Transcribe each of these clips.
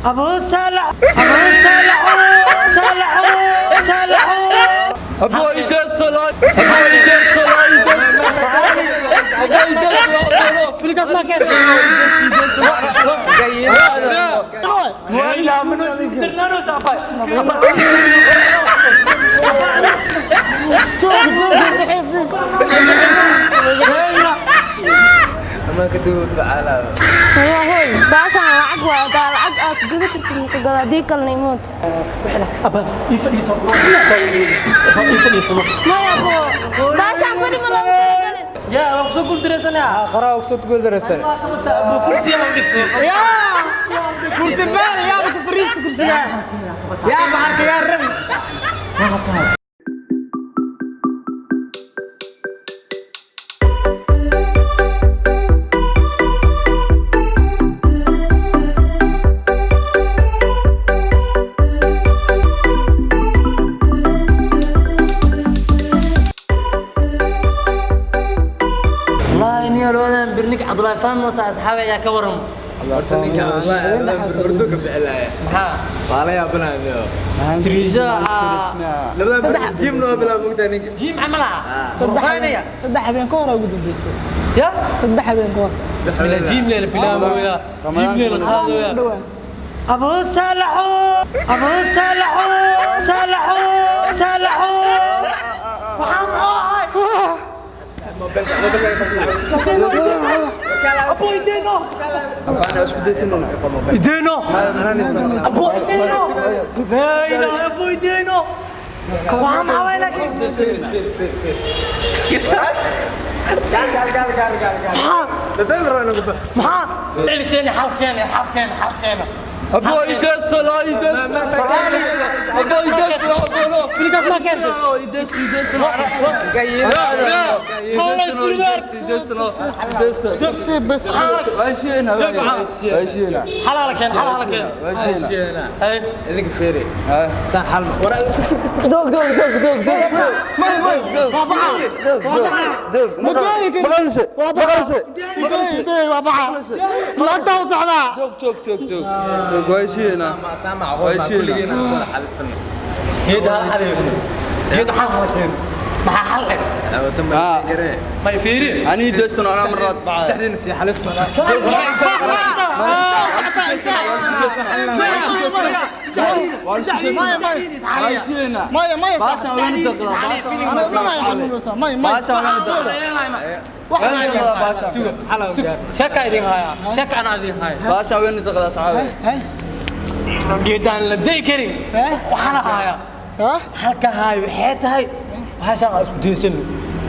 Abu Salax, Abu Salax, Salax, Salax. Abu idesala, Abu idesala, Abu idesala. Filkaas ma keen. Ila mano dirnano saafay. Joog joog bixisi. Hoy, baashaan lacag waa hadaa lacag aad gudi kartid ma ku gado, haddii kalena imood. Aba ii fadhiiso. Ii fadhiiso. Maya bo, baashaan fadhi ma loogu talagalin. Yaa waan kusoo guuldareysanaa. Qaraa kusoo guuldareysan. Abu kursi aan dhigtay. Yaa kursi beel yaa ku fariisto kursiga. Yaa baxarka yaa rab. Wallahi niyo labadan birnik Cabdullaahi Fahmi asxaabi ayaa ka waran. Horta ninka Cabdullaahi burdo ka bixilaya. Maxaa? Waa la yaabanayo. Tiriisha Labadan bir jim noo bilaab mogtaa ninka. jiim camal ah. Saddex 3 habeen ka hor ugu dambeysay. Ya? 3 habeen ka hor. Bismillah, jiim leela bilaabaya. Jiim leela qaadaya. Dhawaan. Abu Salax, Abu Salax, Salax, Salax. Waxaan muxuu ahay? Abu ideno. Ideno. Abu ideno. La ilaha, Abu ideno. Waxaan maxaa waay laakiin? Maxaa? Maxaa? Celiseen xalkeena, xalkeena, xalkeena. Abu idesala, idesala. Abu idesala, Abu. Filkaas ma keentay? Idesala, idesala. Idesala, idesala. Tartiib bas. Waashina, waashina. Xalaal keen, xalaal keen. Waashina. Hey. Idinka feere. Saan xal ma. War Dog, dog, dog, dog, dog. May, may, dog. Waa baxa. Dog, dog, dog. Ma joogi karin. Maqalse, Waa baxa. maqalse. Idee idee waa baxa. Lacagta u socdaa. Joog, joog, joog, joog. Joog, waashina. Saan macquul ma kulligiin aan wada xalisano. Geed hal xal geed hal hal keen. Maxaa xal eh? Wata ma garee. May fiiri. Ani idestano anaa maraad bacay. Saddexdiina sii xalis ma. Waashina. Maya maya. Baashaan wayna daqdaa. Ana dhanay xanuunaysaa. Maya maya. Baashaan wayna daqdaa. Wayna daqdaa baashaan. Xal aan gaar. Sheeka idin haya. Sheeka anaa idin haya. Baashaan wayna daqdaa saxaabe. Hey. Geedaan la day karin. Eh? Waxaana haya. Ha? Halka hayo waxay tahay bahashaan aan isku daysano.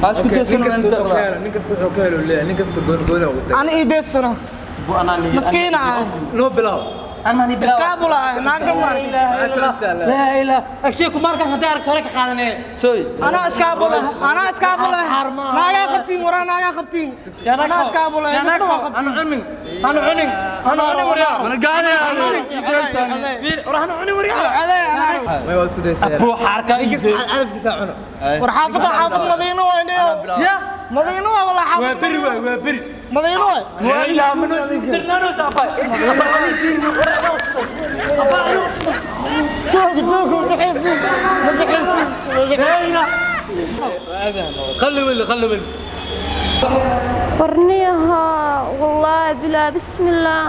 Ha isku Nin daysano wayna kasta wuxuu ka daqdaa. helo, nin kasta wuxuu ka helo leeyahay, nin kasta goon goon ugu tagay. Ana ideestano. Maskiin ah. Noo bilaab. Anaa ni bilaw. Iskaabula ah. Naag dhan waan. Laa ilaaha. Agshay ku markaan hadda aragto hore ka qaadanee. Soy. Ana iskaabula. Ana iskaabula. Naagaa qabtiin waraa naagaa qabtiin. Ana iskaabula. Inta waa Ana qabtiin. cunin. Ana cunin. Ana cunin waryaa. Mana gaanaya ani idestani. Fiir, war ana cunin waryaa. Adee ana. May waa isku daysan. Abu xaarka Nin kasta calafkiisa cuno. War xaafada xaafad Madiino waa indhayo. Ya. Madiino waa walaa xaafad. Waa beri waay, waa beri. Madiino waa. Laa ilaaha mano dirnano saafay. Joog joog bixisi. Bixisi. Laa ilaaha. خلي ولي خلي ولي. Warniyaha, wallaahi bilaa bismillaah.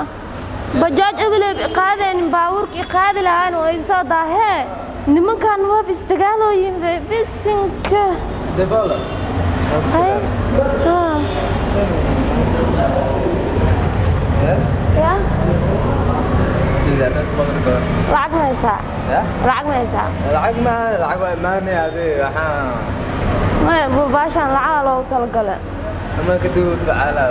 Bajaaj ebeleb iqaadeen baabuurka iqaadi lahaan oo igu soo daahee. Nimankan waaba isdagaalooyin be bisinka. Debala. Hay. Haa. Ya, Tida nas ma garan. lacag ma haysaa? Ya? Lacag ma haysaa? Lacag ma lacag waa imaanaya adee waxaan Maya, bu baashaan lacagaa loogu talagalay. ama ka duub facala.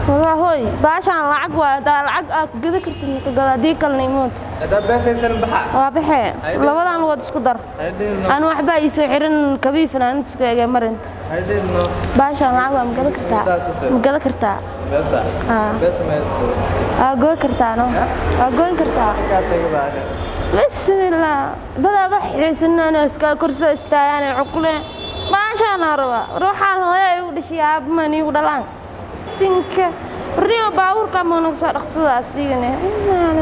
Walaa hoy, baashaan lacag waa hadaa lacag aad gudi kartid ma ku gado, haddii kalena imood. Hadaa beesaysan baxa. Waa baxee. Labadan lugood isku dar. Haydeen Aan waxba ii soo xirin kabii fanaanad isku egay marint. haydeen no. Baashaan lacag waa ma gada kartaa? Ma gada kartaa? Beesa. Haa. Beesa ma haysto. Waa goyn kartaa no? Waa goyn kartaa? Ka taga baana. Bismillah. Dadaa wax xiisanaan iska korso istaagaan cuqleen. Baashaan aan rabaa. Ruuxaan hooyo ay igu dhashay aabma igu dhalaan. Sinka. Warniyo baabuurka ma nagu soo dhaqsada asigane.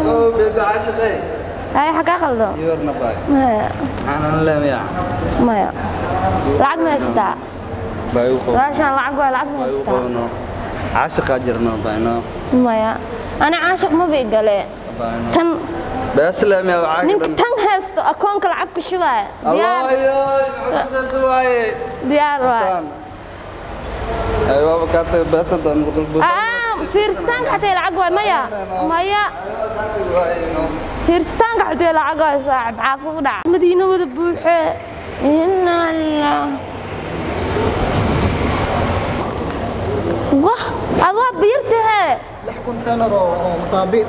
Oo bebe caashiqay. Ay xagaa qaldo. Yorna baay. Maya. Aanan leeyahay. Maya. Lacag ma haystaa? Baay u qabo. Baashaan lacag waa lacag ma Baay u haystaa? qabno. Caashiqa jirno baayno. Maya. Ana caashiq ma bay gale. Baayno. Tan Bees leeyahay lacag. Ninka tan haysto akoonka lacag ku shubaya. Diyaar. Waaye. Diyaar waay. Ay waaba ka tagay beesan tan boqol boqol. Fiirstaanka xataa lacag waay maya. Maya. Fiirstaanka xataa lacag waay saaxib maxaa kugu dhaca? Madiino wada buuxe. Inna lillaah. Wah, aad waa biirtahe. 6 konteenar oo masaabiir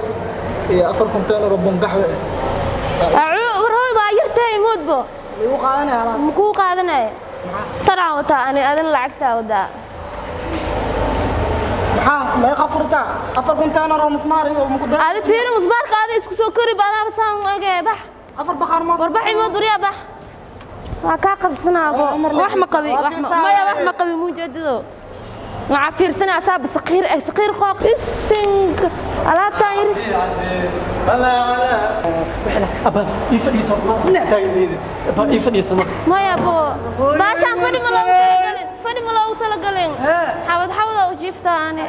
iyo 4 konteenar oo bungaxwe ah. Acuu, war hooy waa yartahay moodbo. Lagu qaadanaya halaas. Ma kuu qaadanaya? Tanaan wataa ani adina lacagtaa wadaa. Maxaa meeqa furtaa? 4 konteenar oo mismaar iyo muqdar. Aadi fiiri musbaarka aadi isku soo kori baadaaba saan u egee bax. 4 bakhaar mas. War bax imood waryaa bax. Waa kaa qabsanaa wax ma qabi wax maya wax ma qabi mujeedado. Waxaa fiirsanaa saaba saqiir eh saqiir qooq isink alaabtaan yaris. Abba ii fadhiiso dhinac taagan abba ii fadhiiso. Maya bo baashaan fadhi ma loogu talagalin fadhi ma loogu talagalin. Xawad xawada u jiiftaa ani.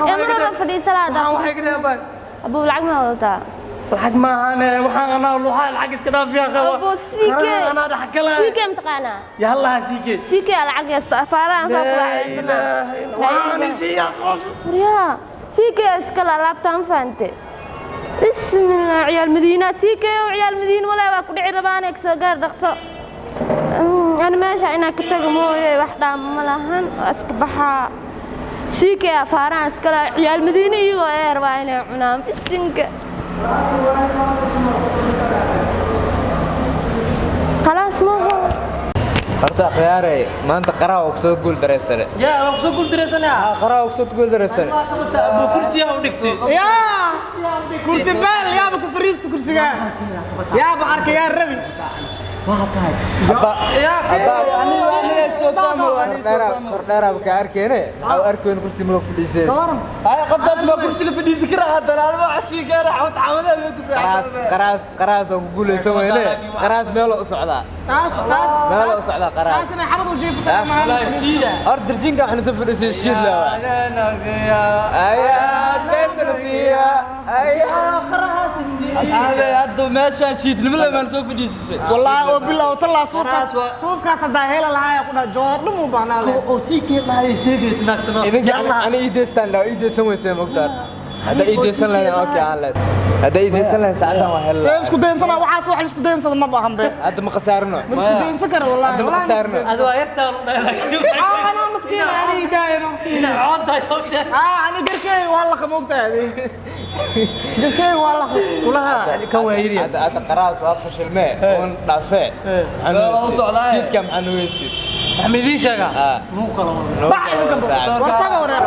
Ee mar hore fadhiisa lahadaa. Waxaan waxay abba. Abu lacag ma wadataa? Lacag ma ahane waxaan anaa luuxaa lacag iska dhaafiyaa qaba. Abu CK. Anaa dhex galaa. CK mataqaanaa? Yallaha CK. CK lacag haysta afaaraan soo kulaacaysanaa. Waxaan isiiyaa qof. Waryaa CK iska laalaabtaan fahante. Bismillah ciyaal Madiina CK oo ciyaal Madiina walaa waa ku dhici rabaan ee soo gaar dhaqso. Ana meesha inaan ka tago mooye wax dhaama ma lahan waa iska baxaa. CK afaaraan iska laa ciyaal Madiina iyagoo ee rabaa inay cunaan bisinka. خلاص ما هو Horta khiyaaray maanta qaraha oo soo guul dareysane. Yaa waa soo guul dareysanaa. Qaraha oo soo guul dareysane. Abu kursiga u dhigtay. Yaa kursi beel yaaba ku fariista kursiga. Yaaba arkay yaa rabi. Waa tahay. Abba abba aniga soo fahmo kordheera ka arkeene maxaa u arkeen kursi ma fadhiisay. Ay qoftaas ma kursi la fadhiisi karaa haddana anima casii gaara xawad xawada ma ku Qaraas qaraas qaraas oo ku guuleysan weyne qaraas meel u socdaa. Taas taas. Meel u socdaa qaraas. Taas inay xabad u jiiftaa ma. Shiida. Hor dirjinka waxna soo fadhiisay shiid la. Ayaa beesna siiya. Ayaa Qarahaas siiya. Asxaabe hadda meeshaan shiidnimada maan soo fadhiisisay. Wallahi oo billaah tallaa suufkaas suufkaas hadaa hela lahaa ku dhaa joor dhum u baahnaa leh. Oo CK lahay sheegaysa naagtana. Idinka ani ii deystaan dhaa ii deysan weysay mogtaar. Hadda ii deysan lahayn okay aan leed. Hadda ii deysan lahayn saacadan waa hel. See isku daynsanaa waxaas wax isku daynsada ma baahan be. Hadda ma khasaarno. Ma isku daynsan karo wallahi. Hadda ma khasaarno. Adu waa yartaa u dhalay. Ana maskiin ani idaayno. Ina coonta hawsha. Ani garkay waa la qamoogtahay. Garkay waa la Kulaha kan waa yiri. Hadda hadda qaraas waa fashilmee oon dhaafee. Meel u socdaa. Shiidka maxaa nuweysid? Wax ma idiin sheegaa? Ah. Nuu kala wada. Bax idinka. War taga wareer.